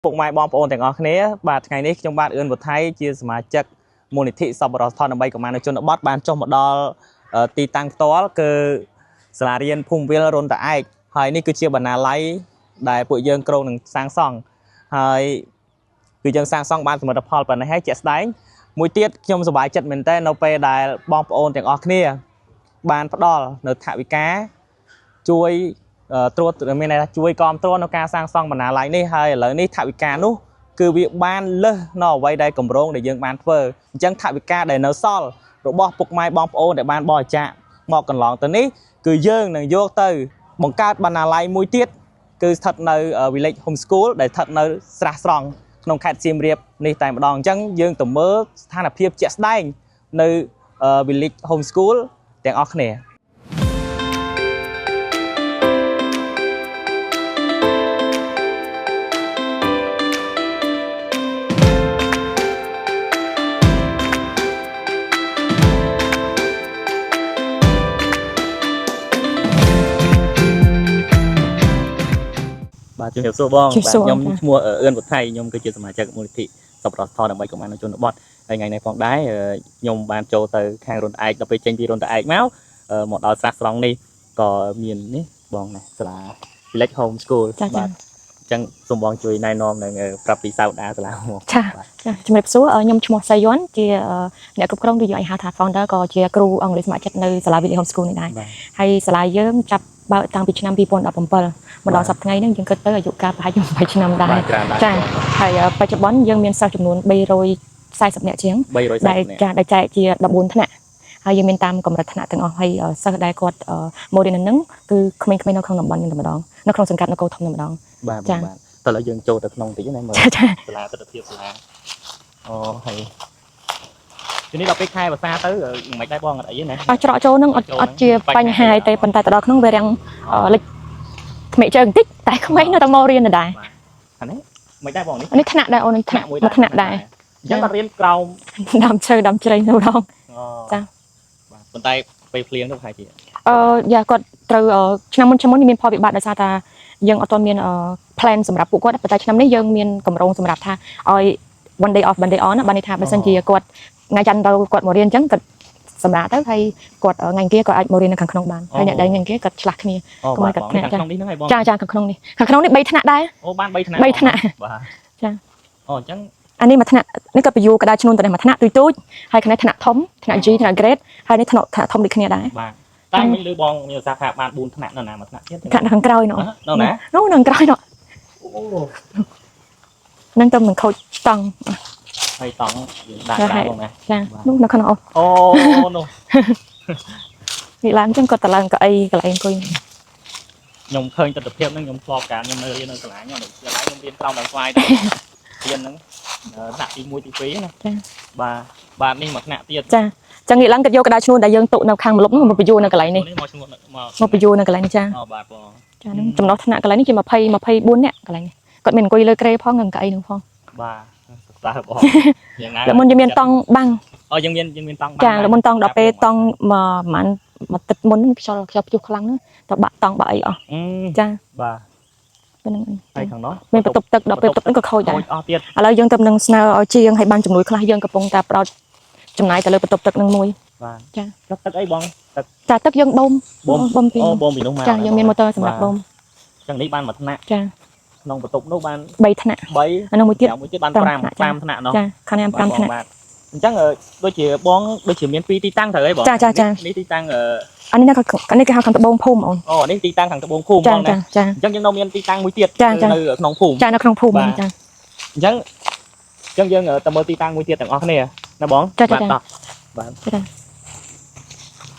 ពុកម៉ែបងប្អូនទាំងអស់គ្នាបាទថ្ងៃនេះខ្ញុំបាទអឿនវុថៃជាសមាជិកមូលនិធិសប្បុរសធម៌ដើម្បីកុមារនៅជនបទបានចុះមកដល់ទីតាំងផ្ទាល់គឺសាលារៀនភូមិវាលរុនតាឯកហើយនេះគឺជាបណ្ណាល័យដែលពួកយើងគ្រោងនឹងសាងសង់ហើយគឺយើងសាងសង់បានសមិទ្ធផលប៉ុណ្ណេះហើយជាក់ស្ដែងមួយទៀតខ្ញុំសប្បាយចិត្តមែនទែននៅពេលដែលបងប្អូនទាំងអស់គ្នាបានផ្ដល់នៅថវិកាជួយ ត្រួតមានន័យថាជួយគាំទ្រនៅការសាងសង់បណ្ណាល័យនេះហើយឥឡូវនេះថវិកានោះគឺវាបានលើសនៅអ្វីដែលគម្រោងដែលយើងបានធ្វើអញ្ចឹងថវិកាដែលនៅសល់របស់ពុកម៉ែបងប្អូនដែលបានបរិច្ចាគមកកន្លងទៅនេះគឺយើងនឹងយកទៅបង្កើតបណ្ណាល័យមួយទៀតគឺស្ថិតនៅ Village Home School ដែលស្ថិតនៅស្រះស្រង់ក្នុងខេត្តសៀមរាបនេះតែម្ដងអញ្ចឹងយើងទៅមើលស្ថានភាពជាក់ស្ដែងនៅ Village Home School ទាំងអស់គ្នាបាទជំរាបសួរបង ជំរាប បាទខ្ញុំ សួរចា ឈ្មោះអឿនវុថៃខ្ញុំគឺជាសមាជិកមូលនិធិសប្បុរសធម៌ដើម្បីកុមារនៅជនបទហើយថ្ងៃនេះផងដែរខ្ញុំបានចូលទៅខាងរុនឯកដល់ពេលចេញពីរុនឯកមកមកដល់ស្រះស្រង់នេះក៏មាននេះបងណាសាលា Village Home School ចាចា បាទអញ្ចឹងសូមបងជួយណែនាំនិងប្រាប់ពីសៅដាសាលាមក ចា បាទ ចាជំរាបសួរខ្ញុំឈ្មោះសៃយន់ជាអ្នកគ្រប់គ្រងឬយើងអាចហៅថា founder ក៏ជាគ្រូអង់គ្លេសស្ម័គ្រចិត្តនៅសាលា Village Home School នេះដែរ បាទ ហើយសាលាយើងចាប់បើកតាំងពីឆ្នាំ2017មកដល់សប្តាហ៍ថ្ងៃហ្នឹងយើងគិតទៅអាយុកាលប្រហែលជា8ឆ្នាំដែរ បាទច្រើនដែរ ចាហើយបច្ចុប្បន្នយើងមានសិស្សចំនួន340នាក់ជាង 340 ដែល នាក់ ចាដែលចែកជា14ថ្នាក់ហើយយើងមានតាមកម្រិតថ្នាក់ទាំងអស់ហើយសិស្សដែលគាត់មករៀននៅហ្នឹងគឺក្មេងៗនៅក្នុងតំបន់យើងតែម្ដងនៅក្នុងសង្កាត់នគរធំតែម្ដង បាទ ចា បងបាទតើឥឡូវយើងចូលទៅក្នុងតិចណាមើល ចាចា សាលាទស្សនភាពសាលាអូហើយទីនេះដល់ពេលខែភាសាទៅមិនដែរបងអត់អីទេណា អត់ច្រកចូលហ្នឹងអត់ ចូលហ្នឹង អត់ជាបញ្ហាទេប៉ុន្តែទៅដល់ក្នុងវារាំងលិចថ្មិជើងបន្តិចតែក្មេងនៅតែមករៀនដដែល អានេះមិនដែរបងនេះ អានេះថ្នាក់ដែរអូននេះថ្នាក់មួយថ្នាក់ដែរ អញ្ចឹងគាត់រៀនក្រោម ដើមឈើដើមជ្រៃនៅម្ដង អូ ចា បាទប៉ុន្តែពេលភ្លៀងទៅប្រហែលជា អឺយ៉ាគាត់ត្រូវឆ្នាំមុនឆ្នាំមុនមានផលវិបាកដោយសារថាយើងអត់ទាន់មាន plan សម្រាប់ពួកគាត់ប៉ុន្តែឆ្នាំនេះយើងមានកម្រងសម្រាប់ថាឲ្យ one day off one day on ណាបានន័យថាបើសិនជាគាត់ថ្ងៃច័ន្ទទៅគាត់មករៀនអញ្ចឹងគាត់សម្រាប់ទៅហើយគាត់ថ្ងៃអង្គារគាត់អាចមករៀននៅខាងក្នុងបានហើយអ្នកដែលថ្ងៃអង្គារគាត់ឆ្លាស់គ្នា អូ កុំ បាទបង ឲ្យគាត់ថ្នាក់ ខាងក្នុងនេះហ្នឹងហើយបង ចាចាខាងក្នុងនេះខាងក្នុងនេះ3ថ្នាក់ដែរ អូបាន3ថ្នាក់ បីថ្នាក់ បាទ ចា អូអញ្ចឹង អានេះមួយថ្នាក់នេះក៏ពយូក្តៅឈ្នួនទៅនេះមួយថ្នាក់ទូចទូចហើយខាងនេះថ្នាក់ធំថ្នាក់ G ថ្នាក់ grade ហើយនេះថ្នាក់ថ្នាក់ធំដូចគ្នាដែរ បាទតែមិញលើបងមានប្រសាសន៍ថាបាន4ថ្នាក់នៅណាមួយថ្នាក់ទៀត ថ្នាក់នៅខាងក្រោយនោះ នៅណា នោះនៅខាងក្រោយនោះ អូ នឹងទៅនឹងខូចតង់ ហើយតង់យើងដាក់ដែរបងណា ចានោះនៅក្នុងអូ អូនោះ នេះឡើងចឹងគាត់ទៅឡើងកៅអីកន្លែងអង្គុយ ខ្ញុំឃើញទស្សនភាពហ្នឹងខ្ញុំធ្លាប់កាលខ្ញុំនៅរៀននៅសាលាខ្ញុំនៅសាលាខ្ញុំរៀនក្រោមដើមស្វាយទៅរៀនហ្នឹងថ្នាក់ទី1ទី2ណា ចា បាទបាទនេះមួយថ្នាក់ទៀត ចាចឹងនេះឡើងគាត់យកក្តៅឈ្នួនដែលយើងទុកនៅខាងម្លប់នោះមកពយូនៅកន្លែងនេះ នេះមកឈ្មោះមក មកពយូនៅកន្លែងនេះចា អូបាទបង ចានឹងចំណុះថ្នាក់កន្លែងនេះជា20 24នាក់កន្លែងនេះគាត់មានអង្គុយលើគ្រែផងនិងកៅអីនឹងផង បាទសិក្សារបស់យ៉ាងណា លមុនយើងមានតង់បាំង អូយើងមានយើងមានតង់ ចាលមុនតង់ដល់ពេលតង់មកប្រហែលមួយទឹកមុនហ្នឹងខ្យល់ខ្យល់ព្យុះខ្លាំងហ្នឹងទៅបាក់តង់បាក់អីអស់ចា បាទ ហ្នឹងហើយ ហើយខាងនោះ មានបន្ទប់ទឹកដល់ពេលបន្ទប់ហ្នឹងក៏ខូចដែរ ខូចអស់ទៀត ឥឡូវយើងទៅនឹងស្នើឲ្យជាងឲ្យបានជំនួយខ្លះយើងកំពុងតែផ្ដោតចំណាយទៅលើបន្ទប់ទឹកហ្នឹងមួយ បាទ ចា ចុះទឹកអីបងទឹក ចាទឹកយើងបូម បូម បូមពី អូបូមពីនោះមក ចាយើងមានម៉ូទ័រសម្រាប់បូម ចឹងនេះបានមួយថ្នាក់ ចា ក្នុងបន្ទប់នោះបាន 3ថ្នាក់ 3 អានោះមួយទៀត មួយទៀតបាន 5 5 ថ្នាក់ចា 5ថ្នាក់ណោះ ចាខាងនេះ5ថ្នាក់ បាទអញ្ចឹងដូចជាបងដូចជាមាន2ទីតាំងត្រូវអីបង ចាចាចា នេះទីតាំង អានេះនៅខាងអានេះគេហៅខាងត្បូងភូមិអូន អូនេះទីតាំងខាងត្បូងភូមិ ចា បងណា ចាចា អញ្ចឹងយើងនៅមានទីតាំងមួយទៀត ចាចា នៅក្នុងភូមិ ចានៅក្នុងភូមិ បាទ ចា អញ្ចឹងអញ្ចឹងយើងទៅមើលទីតាំងមួយទៀតទាំងអស់គ្នាណាបង ចាចា បាទតោះបាទ ចា